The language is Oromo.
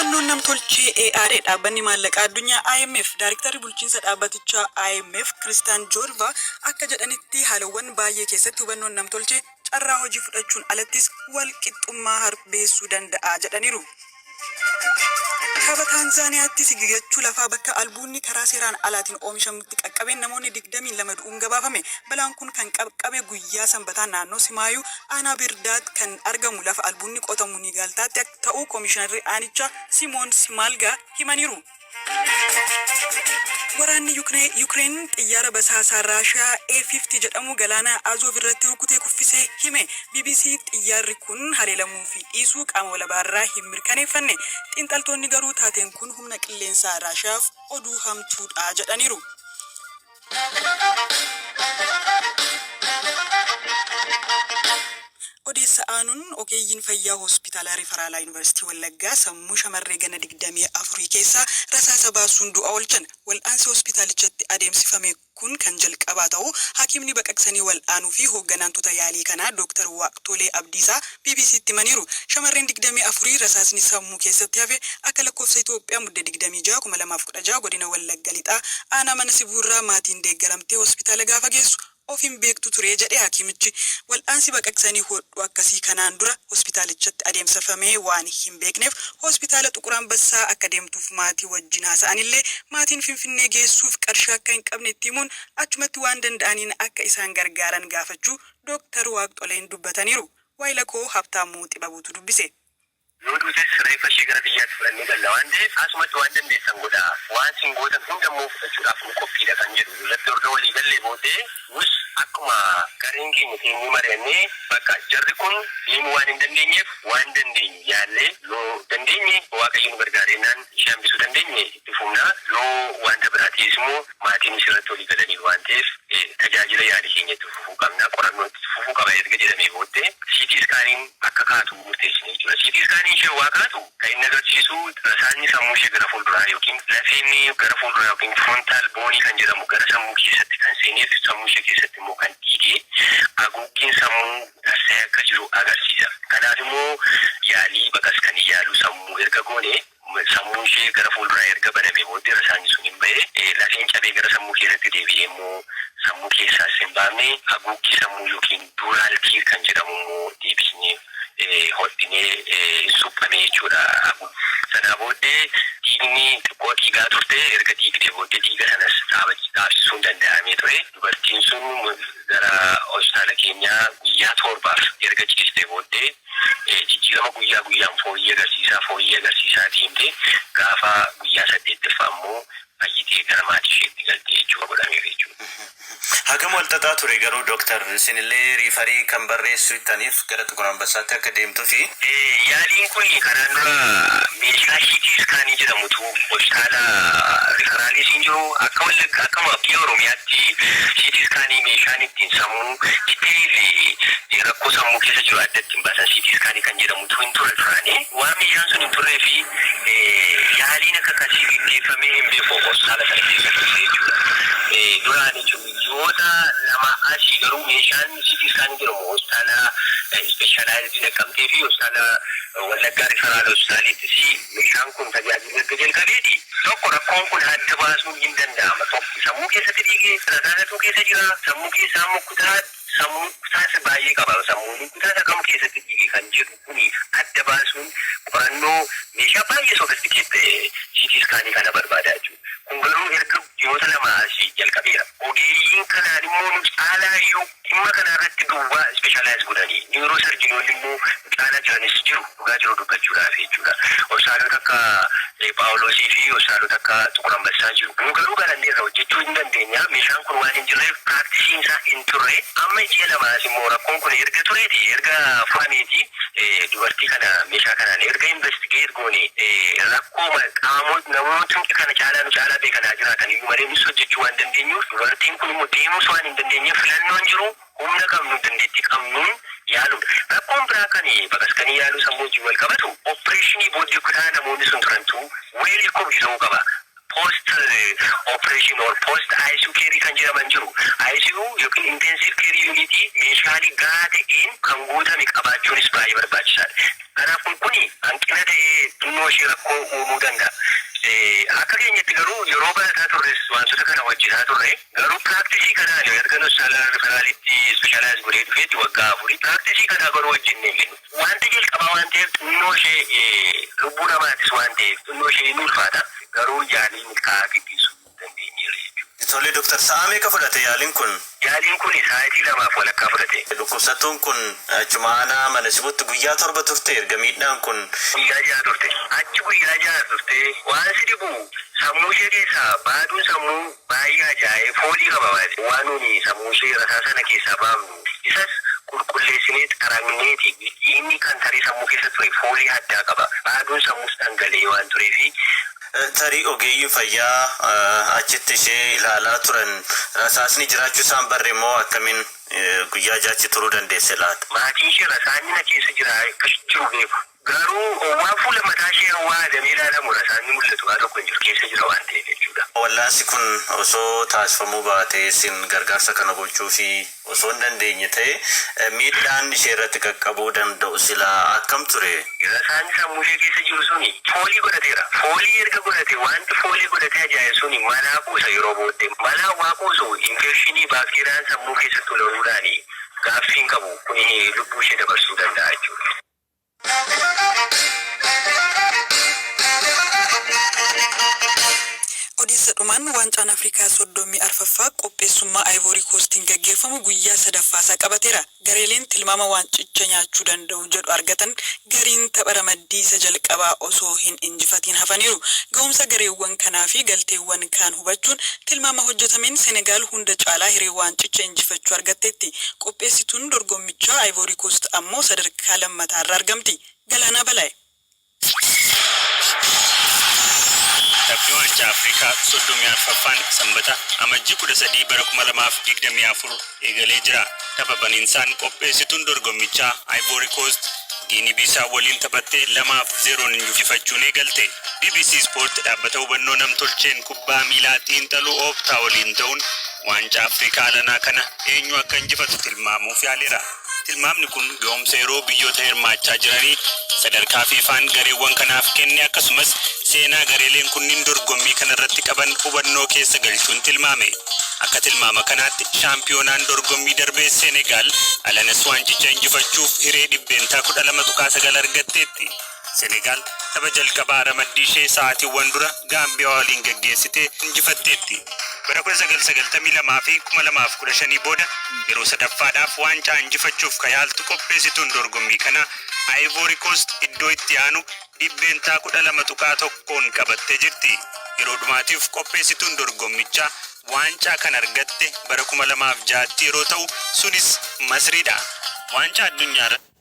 Hubannoon namtolchee AI dhaabbanni maallaqaa addunyaa IMF Daarektarri bulchiinsa dhaabbatichaa IMF Kiristaan Joorvaa akka jedhanitti haalawwan baay'ee keessatti hubannoon namtolchee carraa hojii fudhachuun alattis wal qixxummaa harbeessuu danda'a jedhaniiru. Kaaba Taanzaaniyaatti sigigachuu lafaa bakka albuudni karaa seeraan alaatiin oomishamutti qaqqabeen namoonni 22 du'uun gabaafame. Balaan kun kan qaqqabe guyyaa Sanbataa naannoo Simaayuu aanaa Birdaat kan argamu lafa albuudni qotamu Nigaaltaatti ta'uu Komishinarri aanichaa Simoon Simaalgaa himaniiru. Waraanni Yukireen xiyyaara basaasaa Raashiyaa A-50 jedhamu galaana Azoov irratti rukutee kuffisee hime. Bbc xiyyaarri kun haleelamuu fi dhiisuu qaama walabaarraa hin mirkaneeffanne. Xiinxaltoonni garuu taateen kun humna qilleensaa Raashiyaaf oduu hamtuudha jedhaniiru. Odeessa aanuun ogeeyyiin fayyaa Hospitaala Rifaraalaa Yuunivarsiitii Wallaggaa sammuu shamarree ganna 24 keessaa rasaasa baasuun du'a oolchan. Wal'aansi hospitaalichatti adeemsifame kun kan jalqabaa ta'uu hakiimni baqaqsanii wal'aanuu fi hoogganaan tuta yaalii kanaa Dooktar Waaqtolee Abdiisaa BBCtti himaniiru. Shamarreen 24 rasaasni sammuu keessatti hafe akka lakkoofsa Itoophiyaa Mudde 26, 2016 godina Wallagga Lixaa aanaa Mana Sibuurraa maatiin deeggaramtee hospitaala gaafa geessu of hin beektu ture jedhe hakiimichi. Wal'aansi baqaqsanii hodhuu akkasii kanaan dura hospitaalichatti adeemsifamee waan hin beekneef hospitaala Xuqur Ambassaa akka deemtuuf maatii wajjin haasa'anillee maatiin Finfinnee geessuuf qarshii akka hin qabne itti himuun achumatti waan danda'aniin akka isaan gargaaran gaafachuu Dooktar Waaqxoleen dubbataniiru. Waayilakoo Habtaamuu Xibabuutu dubbise. Yoo duutes reeffa ishee gara biyyaatti fudhannee galla waan ta'eef asumatti waan dandeessan godhaa, waan isin gootan hunda immoo fudhachuudhaaf nu qophiidha kan jedhu irratti erga walii gallee booddee nus akkuma gareen keenya teenyee mari'annee bakka jarri kun deemuu waan hin dandeenyeef waan dandeenyu yaallee yoo dandeenye Waaqayyo nu gargaareennaan ishee hambisuu dandeenye itti fufna, yoo wanta biraa ta'es immoo maatiinis irratti walii galaniiru waan ta'eef tajaajila yaalii keenya itti fufuu qabna, qorannoon itti fufuu qaba erga jedhamee booddee CT iskaaniin akka kaatu murteessine jechuudha. CT iskaaniin ishee waa kaatu kan inni agarsiisu rasaasni sammuu ishee gara fuulduraa yookiin lafeen gara fuulduraa yookiin frontal boonii kan jedhamu gara sammuu keessatti kan seenee fi sammuu ishee keessatti immoo kan dhiige haguuggiin sammuu tarsa'ee akka jiru agarsiisa. Kanaaf immoo yaalii baqaqsanii yaaluu sammuu erga goone sammuun ishee gara fuulduraa erga banamee booddee rasaasni sun hin ba'e. Lafeen cabee gara sammuu keessatti deebi'ee immoo sammuu keessaas hin baafne haguuggii sammuu yookiin dural tear kan jedhamu immoo deebisnee hodhinee hin suphame jechuudha. Sanaa booddee dhiigni xiqqoo dhiigaa turte erga dhiigdee booddee dhiiga sanas dhaabsisuun danda'amee ture. Dubartiin sun gara hospitaala keenyaa guyyaa 7f erga ciistee booddee jijjiirama guyyaa guyyaan fooyyee agarsiisaa fooyyee agarsiisaa deemte gaafa guyyaa 8ffaa immoo fayyitee gara maatii isheetti galte jechuudha godhameef jechuudha. Hagam wal xaxaa ture garuu Doktar isinillee riifarii kan barreessitaniif gara Xuqur Ambassaatti akka deemtufi? Yaaliin kun kanaan dura meeshaa CT iskaanii jedhamutu hospitaala riifaraaliis hin jiru. Akka Wallagga akkuma biyya Oromiyaatti CT iskaanii meeshaan ittiin sammuu detail rakkoo sammuu keessa jiru adda ittiin baasan CT iskaanii kan jedhamutu hin turre duraanii. Waan meeshaan sun hin turree fi yaaliin akka akkasii geggeeffamee hin beeku hospitaala sana keessatti jechuudha. Duraan jechuudha. Ji'oota 2 asii garuu meeshaan CT scan jedhamu hospitaala Ispeeshaalaayizidii Naqqamtee fi hospitaala Wallaggaa Riferaal Hospitaaliittis meeshaan kun tajaajiluu erga jalqabeeti. Tokko rakkoon kun adda baasuun hin danda'ama. Tokko sammuu keessatti dhiigee rasaasatuu keessa jira. Sammuu keessaa immoo kutaa sammuu kutaas baay'ee qaba. Sammuun kutaa isa kam keessatti dhiige kan jedhu kuni adda baasuun qorannoo meeshaa baay'ee sofistikeet ta'e CT scan kana barbaada jechuudha. Kun garuu erga ji'oota lamaa asii jalqabeera. Ogeeyyiin kanaan immoo nu caalaayyuu dhimma kana irratti duwwaa specialize godhanii niwuroosarjinoonni immoo nu caalaa jiranis jiru dhugaa jiru dubbachuudhaaf jechuudha. Hospitaalota akka Phaawuloosii fi hospitaalota akka Xuqur Ambassaa jiru. Nu garuu baranneerra hojjechuu hin dandeenya. Meeshaan kun waan hin jirreef practicing isaa hin turre. Amma ji'a lamaa as immoo rakkoon kun erga tureeti erga furameeti dubartii kana meeshaa kanaan erga investigate goone rakkooma qaamot namootni kana caalaa nu caalaa beekan haa jiraatan iyyuu malee nus hojjechuu waan dandeenyuuf dubartiin kun immoo deemuus waan hin dandeenyeef filannoon jiru humna qabnu dandeettii qabnuun yaaluudha. Rakkoon biraa kan baqasqanii yaaluu sammuu wajjin wal qabatu opereeshinii booddee kutaa namoonni sun turantu well equipped ta'uu qaba. Post operation or post ICU care kan jedhaman jiru. ICU yookiin intensive care unit meeshaalee gahaa ta'een kan guutame qabaachuunis baay'ee barbaachisaadha. Kanaaf kun kuni hanqina ta'ee xinnoo ishee rakkoo uumuu danda'a. Akka keenyatti garuu yeroo barataa turres wantoota kana hojjetaa turre, garuu practice kanaan erga hospitaala riferaalitti specialize godhee dhufeetti waggaa 4 practice kanaa garuu hojjennee hin beeknu. Wanta jalqabaa waan ta'eef, xinnoo ishee lubbuu namaatis waan ta'eef, xinnoo ishee ni ulfaata. Garuu yaalii milkaa'aa gaggeessuu dandeenyeera jechuudha. Tole Dooktar, sa'a meeqa fudhate yaaliin kun? Yaaliin kun sa'aatii 2f walakkaa fudhate. Dhukkubsattuun kun achuma aanaa mana sibutti guyyaa 7 turte erga miidhaan kun. Guyyaa 6 turte. Achi guyyaa 6 turte. Waan si dhibu, sammuu ishee keessaa baaduun sammuu baay'ee ajaa'ee foolii qaba baay'ee. Waan nuni sammuu ishee rasaa sana keessaa baafnu isas qulqulleessinee xaragneeti, inni kan tarii sammuu keessa ture foolii addaa qaba. Baaduun sammuus dhangala'ee waan tureefi. Tarii ogeeyyiin fayyaa achitti ishee ilaalaa turan rasaasni jiraachuu isaan barre moo akkamiin guyyaa jaachi turuu dandeesse laata? Maatiin ishee rasaasni na keessa jira akka jiru beeku. Garuu waan fuula mataa ishee waa adamee ilaalamu rasaasni mul'atu waa tokko hin jiru, keessa jira waan ta'eef jechuudha. Wallaansi kun osoo taasifamuu baatee, isin gargaarsa kana gochuu fi osoo hin dandeenye ta'e, miidhaan ishee irratti qaqqabuu danda'u silaa akkam ture? Rasaasni sammuu ishee keessa jiru suni foolii godhateera. Foolii erga godhate, wanti foolii godhatee ajaa'ibe suni malaa kuusa yeroo booddee. Malaa waa kuusu infekshinii baakteeriyaan sammuu keessatti tolamuudhaan gaaffiin qabu kun lubbuu ishee dabarsuu danda'a jechuudha. Odeessa dhumaan, waancaan Afrikaa 34ffaa qopheessummaa Ivory Coastiin gaggeeffamu guyyaa sadaffaasaa qabateera. Gareeleen tilmaama waancicha nyaachuu danda'u jedhu argatan gariin tapha ramaddii isa jalqabaa osoo hin injifatiin hafaniiru. Ga'umsa gareewwan kanaa fi galteewwan kaan hubachuun tilmaama hojjetameen Senegaal hunda caalaa hiree waancicha injifachuu argatteetti. Qopheessituun dorgommichaa Ivory Coast ammoo sadarkaa lammataarra argamti. Galaanaa Balaa'e. Taphni waancaa Afrikaa 34ffaan Sanbata Amajjii 13 bara 2024 eegalee jira. Tapha baniinsaan qopheessituun dorgommichaa Ivory Coast Giinii Biisaa waliin taphattee 2-0n injifachuun eegalte. BBC Sport dhaabbata hubannoo namtolcheen kubbaa miilaa xiinxaluu Ooptaa waliin ta'uun waancaa Afrikaa alanaa kana eenyu akka injifatu tilmaamuuf yaaleera. Tilmaamni kun ga'umsa yeroo biyyoota hirmaachaa jiranii, sadarkaa FIFAn gareewwan kanaaf kenne, akkasumas seenaa gareeleen kunniin dorgommii kanarratti qaban hubannoo keessa galchuun tilmaame. Akka tilmaama kanaatti shaampiyoonaan dorgommii darbee Senegaal alanas waancicha injifachuuf hiree 12.9% argatteetti. Senegaal tapha jalqabaa ramaddii ishee sa'aatiiwwan dura Gaambiyaa waliin gaggeessitee injifatteetti. Bara 1992 fi 2015 booda yeroo sadaffaadhaaf waancaa injifachuuf ka yaaltu qopheessituun dorgommii kanaa Ivory Coast iddoo itti aanu 12.1%n qabattee jirti. Yeroo dhumaatiif qopheessituun dorgommichaa waancaa kan argatte bara 2006tti yeroo ta'u, sunis Masriidha. Waancaa addunyaa irratti.